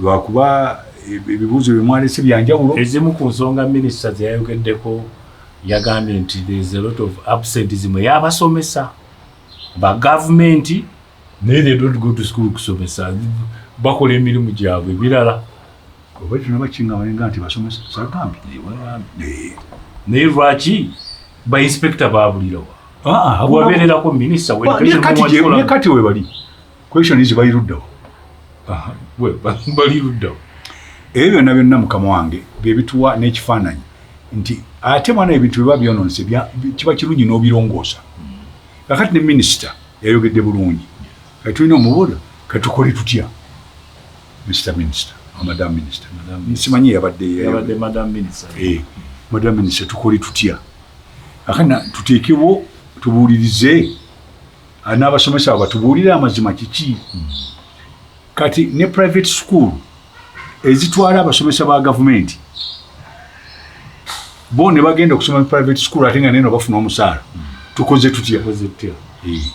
lwakuba ebibuuzo byemwalese byanjawulo. Ezimu ku nsonga minisita ze yayogeddeko, yagambye nti there is a lot of absentism ey'abasomesa ba gavumenti, naye they don't go to school kusomesa, bakola emirimu gyabwe ebirala. Oba tunaba kiŋŋamba nti basomesa sagambye. Naye lwaki ba inspector babulirawa? Wabeererako minisita. Ne kati we bali, question is, bali luddawa? Bali luddawa? Ebyo byonna byonna, mukama wange, bye bituwa n'ekifaananyi nti ate mwana ebintu biba byononese, kiba kirungi n'obirongoosa. Kakati ne minisita yayogedde bulungi. Kati tulina omubuuza, katukole tutya, Mr Minister, Madam Minister? Simanyi yabadde. Yabadde Madam Minister. Eh, Madam Minister, tukole tutya? Akana tuteekewo tubuulirize n'abasomesa abo batubuulire amazima kiki. Kati ne private school ezitwala abasomesa ba gavumenti, bo ne bagenda okusoma mu private school ate nga neno bafuna omusaala, tukoze tutya? Tukoze tutya?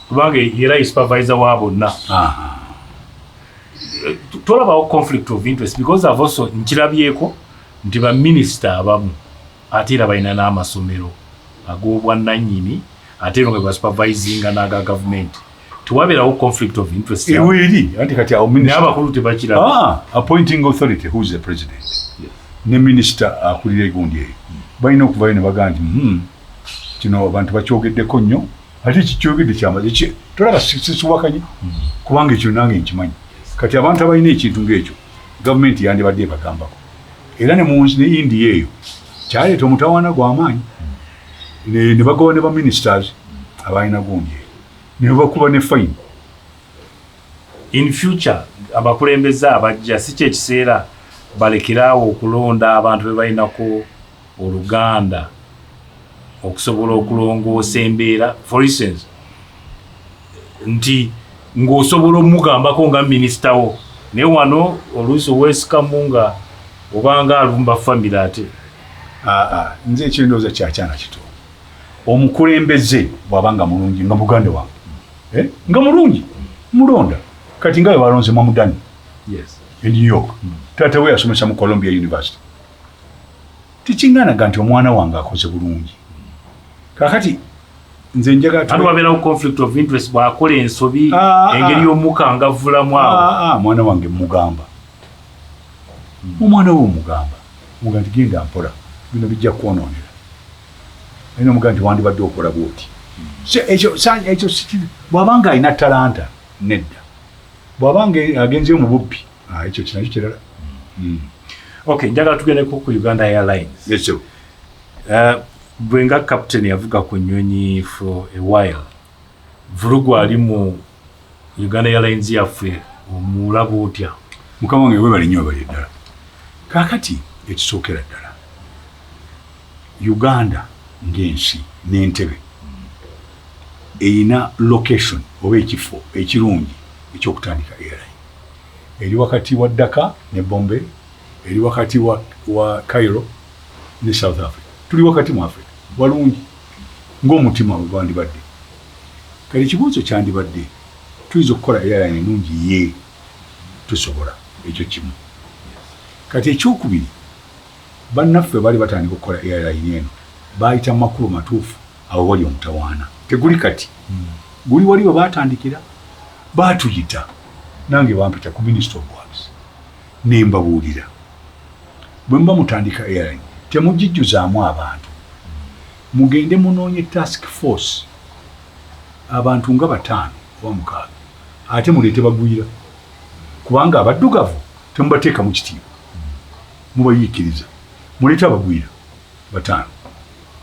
Kubanga era supervisor wa bonna. Tolabawo conflict of interest? Because I've also nkirabyeko nti baminisita abamu ate era balina n'amasomero ag'obwannannyini, ate nga basupervisinga n'aga gavumenti. Tewabeerawo conflict of interest? Eweri anti kati awo naye abakulu tebakiraba. Ah, appointing authority, who is the president, ne minisita akulira egundi eyo, balina okuvayo ne bagamba nti, kino abantu bakyogeddeko nnyo, ate kikyogedde kyamaze." Tolaba sisiwakanye, kubanga ekyo nange nkimanyi. Kati abantu abalina ekintu ng'ekyo, gavumenti yandibadde ebagambako. Era ne munsi ne India eyo kyaleeta omutawaana gw'amaanyi, ne bagoba ne baministers abalina gundi eyo, ne bakuba ne fine. In future, abakulembeze abajja, si kyekiseera balekeraawo okulonda abantu be balinako oluganda okusobola okulongoosa embeera? For instance, nti ng'osobola omugambako nga minisita wo, naye wano oluusi oweesikamu nga obanga alumba famire ate. Aa, nze ekyendowooza kyakyana kito, omukulembeze bw'aba nga mulungi, nga muganda wange, eh? Nga mulungi, mulonda. Kati nga bwe balonze Mamdani e New York, taata we yasomesa mu Columbia University, tekiŋŋaanaga nti omwana wange akoze bulungi. Kakati nze njagala Ate wabeerawo conflict of interest bw'akola ensobi, engeri y'omukangavvulamu awo. Ah, mwana wange mugamba, omwana we omugamba, mugamba nti genda mpola, bino bijja kwonoonera. Alina omugamba nti wandibadde okola bwoti. So, ekyo bw'abanga alina talanta, nedda. Bw'abanga agenzeyo mu bubbi, ekyo kinakyo kirala. Okay, njagala tugendeko ku Uganda Airlines. Yes, sir. Bwe nga captain yavuga ku nnyonyi for a while, vulugu ali mu Uganda Airlines yaffe omulaba otya? Mukama wange, webale nnyo, webale ddala. Kaakati ekisookera ddala, Uganda ng'ensi n'entebe eyina location oba ekifo ekirungi ekyokutandika airline. Eri wakati wa Dhaka ne Bombay, eri wakati wa Cairo ne South Africa. Tuli wakati mu Africa, walungi ng'omutima bwe gwandibadde. Kati ekibuuzo kyandibadde, tuyinza okukola airline ennungi? Ye, tusobola, ekyo kimu. Kati ekyokubiri, bannaffe baali batandika okukola airline eno, baayita mu makubo matuufu? Awo wali omutawaana teguli kati, guli wali we baatandikira. Baatuyita, nange bampita ku Minister of Works, ne mbabuulira, bwe muba mutandika airline, temugijjuzaamu abantu, mugende munoonye task force, abantu nga bataano oba mukaaga, ate muleete bagwira, kubanga abaddugavu temubateeka mu kitiibwa, mubayiikiriza. Muleete abagwira bataano,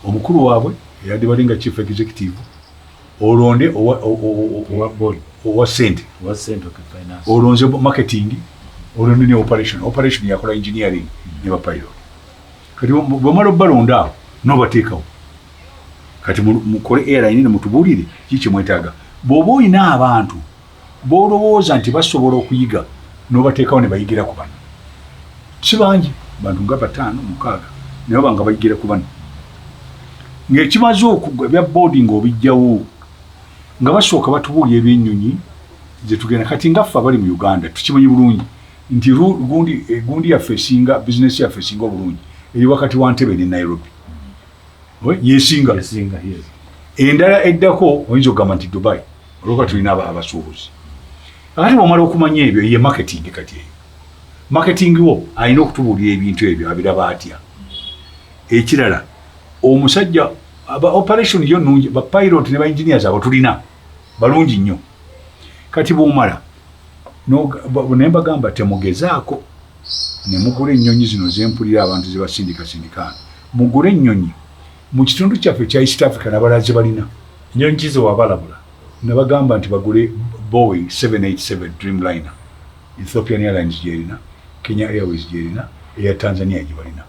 omukulu waabwe eyadde bali nga chief executive, olonde owa board, owa sente, owa sente, okay, finance, olonze marketing, olonde ne operation. Operation yakola engineering ne bapilot. Kati bwomala obalonda awo nobateekawo, kati mukole airline ne mutubuulire kiki kyemwetaaga. Bw'oba olina abantu b'olowooza nti basobola okuyiga, n'obateekawo ne bayigira ku bano. Si bangi, bantu nga bataano mukaaga, naye oba nga bayigira ku bano, ng'ekimaze okugwa ebya board ng'obijjawo. Nga basooka batubuulira ebyennyonyi zetugenda. Kati nga ffe abali mu Uganda tukimanyi bulungi nti gundi yaffe esinga, bizinesi yaffe esinga obulungi eri wakati wa Ntebe ne Nairobi. Yesinga. Endala eddako oyinza okugamba nti Dubai, olwokuba tulina abasuubuzi. Ate bwomala okumanya ebyo, ye marketing. Kati eyo marketing wo alina okutubuulira ebintu ebyo abiraba atya. Ekirala, omusajja aba operation yo nungi, ba pilot ne ba engineers abo tulina balungi nnyo. Kati bwomala naye mbagamba temugezaako ne mugula ennyonyi zino zempulira abantu zebasindikasindika. Mugule ennyonyi mu kitundu kyaffe kya East Africa nabalala ze balina. Ennyonyi ki zewabalabula? Nabagamba nti bagule Boeing 787 Dreamliner. Ethiopian Airlines gyerina, Kenya Airways gyerina, eya Tanzania gye balina.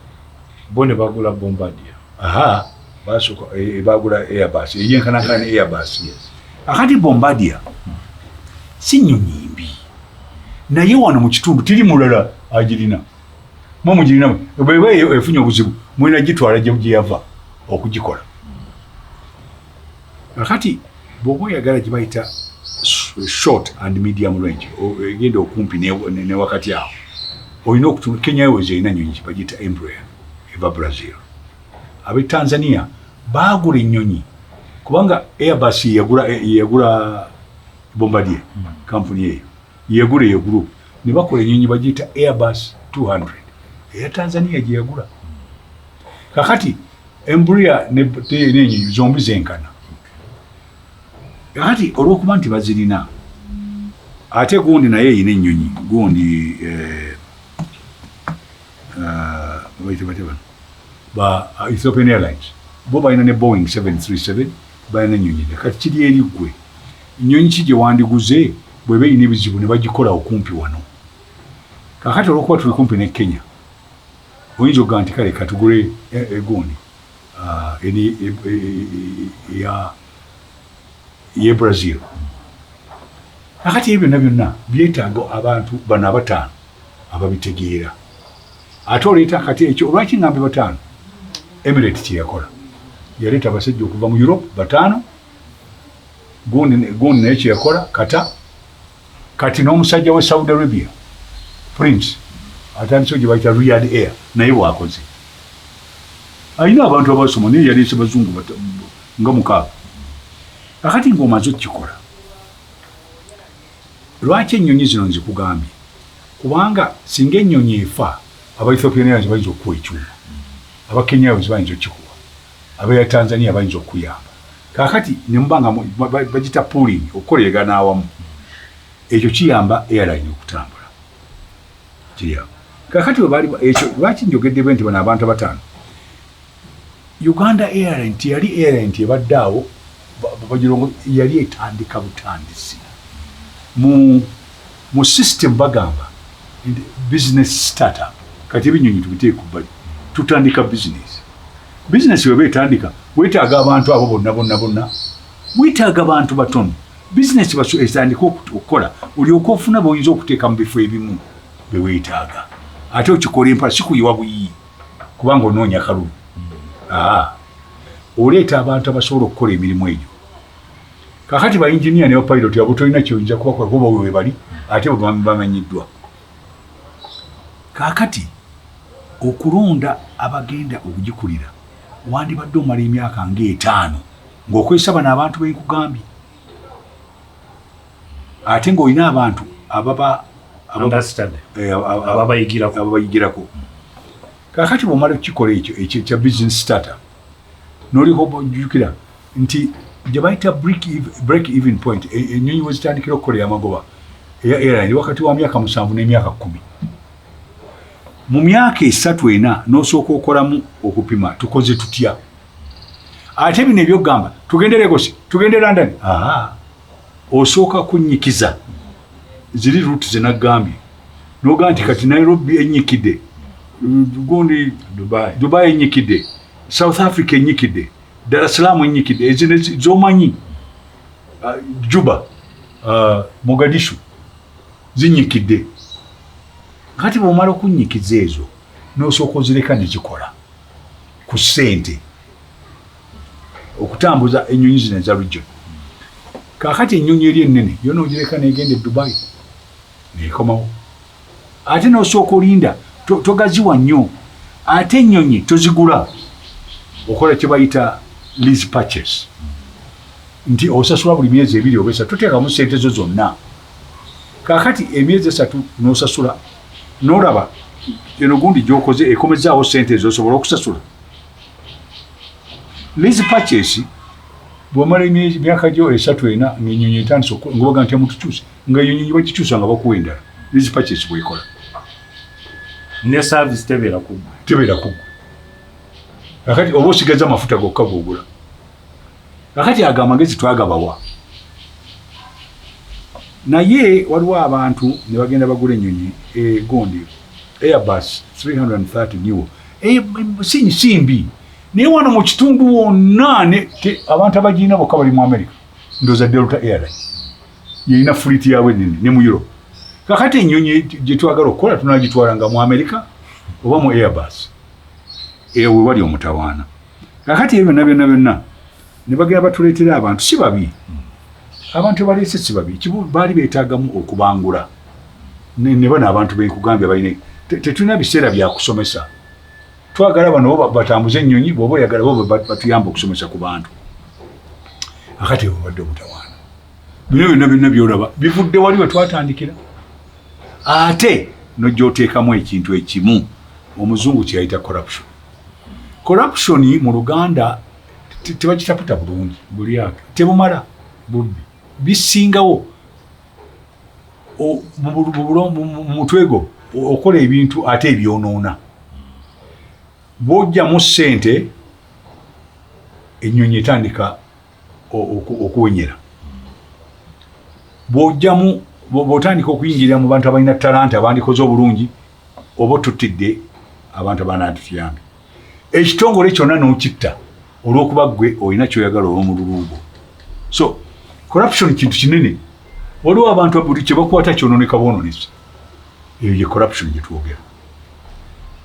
Bo ne bagula Bombardier. Aha, basooka bagula Airbus eyenkanankana ne Airbus. Akati Bombardier si nnyonyi mbi, naye wano mu kitundu tiri mulala agirina. Mwe mugirina, bweba eyo efunye obuzibu mulina gitwala gye yava okugikola. Kakati bw'oba oyagala gye bayita short and medium range, egenda okumpi ne wakati awo, olina okutunda. Kenya Airways erina nyonyi bagiyita Embraer eva Brazil. Ab'e Tanzania baagula ennyonyi kubanga Airbus yeyagula Bombardier, kampuni eyo yegula eyo group, ne bakola ennyonyi bagiyita Airbus 200 eya Tanzania gye yagula. Kakati Embraer n'ennyonyi zombi zenkana. Kakati olw'okuba nti bazirina, ate gundi naye erina ennyonyi gundi, bayita batya bano ba Ethiopian Airlines, bo balina ne Boeing 737, balina ennyonyi endala. Kati kiri eri ggwe, nnyonyi ki gye wandiguze bw'eba erina ebizibu ne bagikola okumpi wano? Kakati olw'okuba tuli kumpi ne Kenya, oyinza okugamba nti kale katugule egundi eya ye Brazil. Kakati ebyo byonna byonna byetaaga abantu bano abataano ababitegeera. Ate oleeta kati ekyo lwaki ngambe bataano? Emirate kyeyakola, yaleeta abasajja okuva mu Europe bataano. Gundi naye kyeyakola kata kati n'omusajja we Saudi Arabia, prince atandise gye bayita Riyadh Air, naye bwakoze, alina abantu abasoma, naye yaleese bazungu nga mukaaga. Akati ng'omaze okukikola, lwaki ennyonyi zino nzikugambye? Kubanga singa ennyonyi efa, aba Ethiopian Airlines bayinza okukuwa ekyuma, aba Kenya Airways bayinza okukikuwa, abeya Tanzania bayinza okukuyamba. Kakati nemubanga bagita pooling, okukoleragana awamu, ekyo kiyamba airline okutambula kiri awo. Kakati webali ekyo lwaki njogedde bwe nti bano abantu abataano, Uganda Airline teyali airline nti ebadde awo bagirongo, yali etandika butandisi. Mu system bagamba nti business startup. Kati ebinyonyi tubiteeke ku bbali, tutandika business. Business weba etandika, weetaaga abantu abo bonna bonna bonna? Weetaaga bantu batono. Business etandika okukola, olyoka ofuna boyinza okuteeka mu bifo ebimu beweetaaga, ate okikola empala, si kuyiwa buyiyi kubanga onoonya kalulu. Aa, oleeta abantu abasobola okukola emirimu egyo. Kakati ba engineer ne bapilot abo tolina kyoyinza kubakola kuba we bali, ate bo bamanyiddwa. Kakati okulonda abagenda okugikulira, wandibadde omala emyaka ng'etaano ng'okozesa bano abantu benkugambye, ate ng'olina abantu ababa Understand. Ababayigirako. Ababayigirako. Kakati bwomala okukikola ekyo ekya business startup, noliko ojjukira nti gye bayita break even point, ennyonyi we zitandikira okukola amagoba eya airline, wakati wa myaka 7 n'emyaka 10. Mu myaka 3, 4 n'osooka okolamu okupima tukoze tutya. Ate bino ebyokugamba tugende Lagos, tugende London, aha, osooka kunyikiza ziri route zenagambye, nogaa nti kati Nairobi enyikidde, gundi Dubai, Dubai enyikidde, South Africa enyikidde, Dar es Salaam enyikidde, ezino zomanyi, Juba, Mogadishu zinyikidde. Kati bwomala okunyikiza ezo, nosooka ozireka nekikola ku ssente okutambuza ennyonyi zino eza region. Kaakati ennyonyi eri ennene yo n'ogireka n'egenda e Dubai neekomawo, ate n'osooka olinda, togaziwa nnyo, ate ennyonyi tozigula, okola kye bayita lease purchase, nti osasula buli myezi 2 oba 3, toteekamu ssente zo zonna. Kaakati emyezi 3 n'osasula, n'olaba eno gundi gy'okoze ekomezaawo ssente ezo osobola okusasula. Lease purchase bw'omala emyaka gyo 3 4 ng'ennyonyi etandise nga baga nti amutukyuse, nga ennyonyi bagikyusa nga bakuwa endala. Lease purchase bw'ekola. Ne service tebeera ku ggwe. Tebeera ku ggwe. Kakati oba osigaza amafuta gokka g'ogula. Kakati ago amagezi twagabawa. Naye waliwo abantu ne bagenda bagula ennyonyi egondi Airbus 330 neo. Si mbi. Naye wano mu kitundu wonna abantu abagirina bokka bali mu America. Ndowooza Delta Airlines yeyina fleet yaabwe ennene ne mu Europe. Kakati ennyonyi gye twagala okukola tunagitwala nga mu America oba mu Airbus. Eyo we wali omutawaana. Kakati ebyo byonna byonna byonna ne bagenda batuleetera abantu si babi. Abantu baleese si babi. Baali beetaagamu okubangula. Ne bano abantu benkugambye balina tetulina biseera bya kusomesa. Twagala bano bo batambuze ennyonyi, bw'oba oyagala bo batuyambe okusomesa ku bantu. Akati obadde omutawaana. Bino byonna byonna by'olaba bivudde wali we twatandikira. Ate n'ojja oteekamu ekintu ekimu omuzungu kye yayita corruption. Corruption mu Luganda tebagitaputa bulungi. Bulyake. Tebumala. Bubbi. Bisingawo mu mutwe gwo okola ebintu ate ebyonoona. Bw'ojjamu ssente ennyonyi etandika okuwenyera. Bw'ojjamu, bw'otandika okuyingirira mu bantu abalina talanta abandikoze obulungi, oba otuttidde abantu abanaatutuyambe. Ekitongole kyonna n'okitta olw'okuba ggwe olina ky'oyagala olw'omululu gwo. So corruption kintu kinene. Waliwo abantu buli kye bakwata kyonooneka bwonoonesi. Eyo ye corruption gye twogera.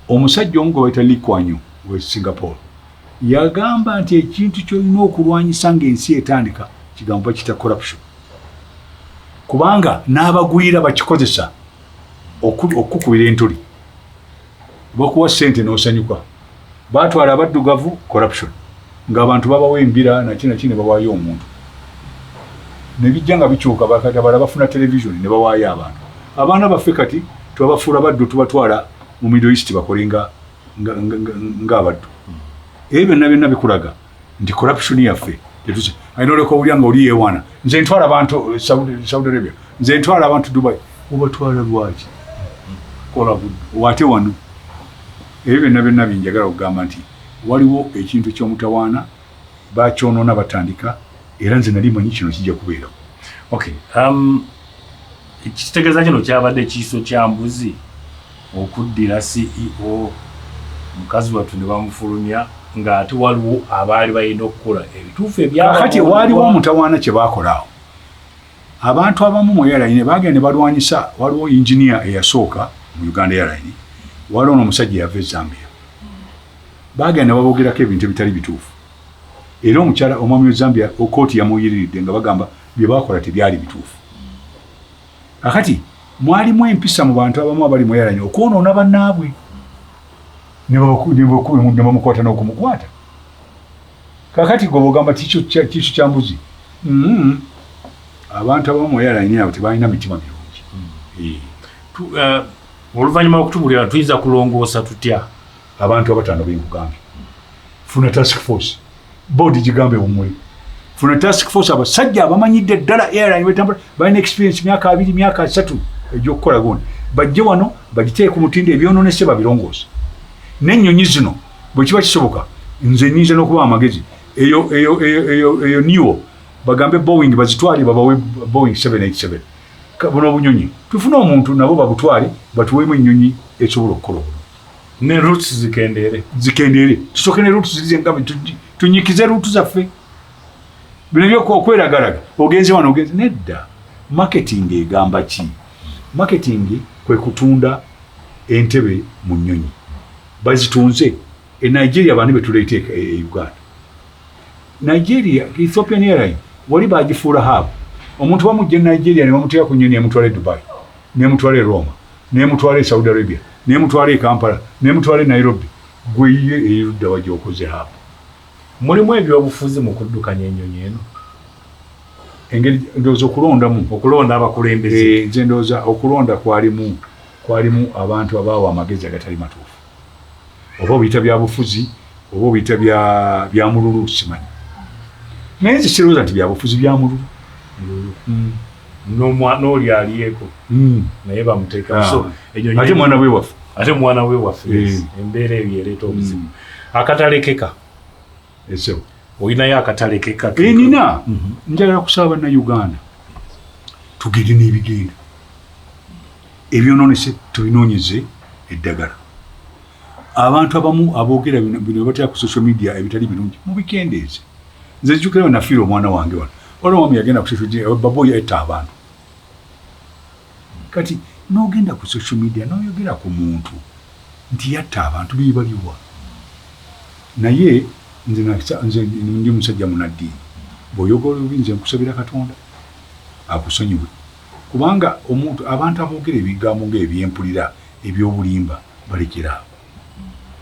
Omusajja omu gwe bayita Lee Kuan Yew we Singapore yagamba nti ekintu ky'olina okulwanyisa ng'ensi etandika kigambo bakiyita corruption, kubanga n'abagwira bakikozesa okukubira entuli. Bakuwa ssente n'osanyuka. Baatwala abaddugavu corruption, ng'abantu babawa embira naki naki ne bawaayo omuntu. Ne bijja nga bikyuka, bakati abalala bafuna television ne bawaayo abantu. Abaana baffe kati twabafuula baddu, tubatwala mu Middle East bakole ng'abaddu. Ebyo byonna byonna bikulaga nti corruption yaffe tetuse. Alina oleka owulira nga oli yeewaana, nze ntwala abantu Saudi Arabia, nze ntwala abantu Dubai. Obatwala lwaki? Kola buddu. Ate wano ebyo byonna byonna byenjagala okugamba nti waliwo ekintu ky'omutawaana, bakyonoona batandika, era nze nali manyi kino kijja kubeerawo. Okay. Ekitegeeza kino kyabadde kiiso kya mbuzi okuddira CEO mukazi wattu ne bamufulumya ng'ate waliwo abaali balina okukola ebituufu Kakati waaliwo omutawaana kye baakola awo. Abantu abamu mu airline baagenda ne balwanyisa. Waliwo engineer eyasooka mu Uganda Airline, waliwo n'omusajja eyava e Zambia. Baagenda ne baboogerako ebintu ebitali bituufu. Era omukyala omwami we Zambia kooti yamuyiriridde nga bagamba bye baakola tebyali bituufu. Kakati mwalimu empisa mu bantu abamu abali mu airline okwonoona bannaabwe ne bamukwata n'okumukwata. Kakati gwe bw'ogamba kiiso kya mbuzi, abantu abamu mu airline abo tebalina mitima mirungi. Oluvannyuma lw'okutubulira tuyinza kulongoosa tutya? Abantu abataano benkugambye. Funa task force, board gigambe bumuli. Funa task force, abasajja abamanyidde ddala airline wetambula, balina experience myaka 2 myaka 3 egy'okukola gundi, bajje wano bagiteeke ku mutindo, ebyonoonese babirongoosa. N'ennyonyi zino bwe kiba kisoboka, nze nnyinza n'okuba amagezi eyo eyo eyo eyo eyo neo bagambe Boeing bazitwale babawe Boeing 787. Buno obunyonyi tufune omuntu nabo babutwale batuweemu ennyonyi esobola okukola obulungi. Ne routes zikendeere. Zikendeere. Tusooke ne routes ziri zengambe tunyikize routes zaffe. Bino ebyokweragalaga ogenze wano ogenze nedda. Marketing egamba ki? Marketing kwe kutunda entebe mu nnyonyi. Bazitunze e Nigeria bani betuleeta e Uganda. Nigeria, Ethiopian Airline wali bagifuula hub. Omuntu bamujja e Nigeria ne bamuteeka ku nnyonyi emutwala e Dubai, n'emutwala e Roma, n'emutwala e Saudi Arabia, n'emutwala e Kampala, n'emutwala e Nairobi. Gwe ye erudda wa gy'okoze haapu? Mulimu ebyobufuzi mu kuddukanya ennyonyi eno? Engeri ndowooza okulondamu. Okulonda abakulembeze. Nze ndowooza okulonda kwalimu abantu abaawa amagezi agatali matuufu. Oba obiyita byabufuzi, oba obiyita bya mululu, simanyi. Naye nze sirowooza nti byabufuzi, bya mululu. N'oli alieko naye bamuteeka. So ate mwana we waffe. Ate mwana we waffe. Embeera eyo ereeta obuzibu. Akatalekeka. Esebo. Olinayo akatalekeka? Nina. Njagala kusaba bannayuganda tugende n'ebigenda ebyonoonese tubinoonyeze eddagala. Abantu abamu aboogera bino batera ku social media ebitali birungi, mubikendeeze. Nze nzijukira we nafiira omwana wange wano, waliwo omwami yagenda ku social media, baboyi etta abantu. Kati n'ogenda ku social media n'oyogera ku muntu nti yatta abantu, bibaliwa? Naye nze ndi musajja munaddiini, bw'oyogera obubi nze nkusabira Katonda akusonyiwe, kubanga omuntu abantu aboogera ebigambo ng'ebyempulira ebyobulimba balekera awo.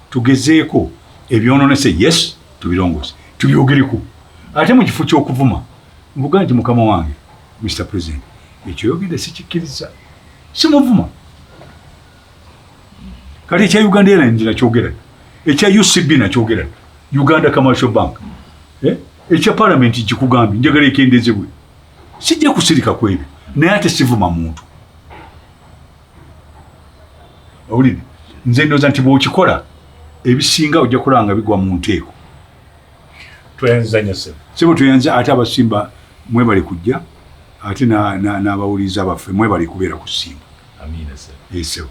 Tugezeeko ebyononese, yes, tubirongose, tubyogereko. Ate mu kifo ky'okuvuma nkugaa nti mukama wange Mr President, ekyo yogedde sikikkiriza, simuvuma. Kati ekya Uganda Airlines nakyogera, ekya UCB nakyogera, Uganda Commercial Bank, ekya Parliament kikugambye njagala ekendezebwe, sijja kusirika ku ebyo, naye ate sivuma muntu. Owulidde? Nze ndowooza nti bw'okikola ebisinga ojja kulaba nga bigwa mu nteeko. Tweyanziza nnyo ssebo. Ssebo tweyanze, ate abasimba mwebale kujja, ate n'abawuliriza baffe mwebale kubeera ku Simba. Amiina ssebo. Ssebo.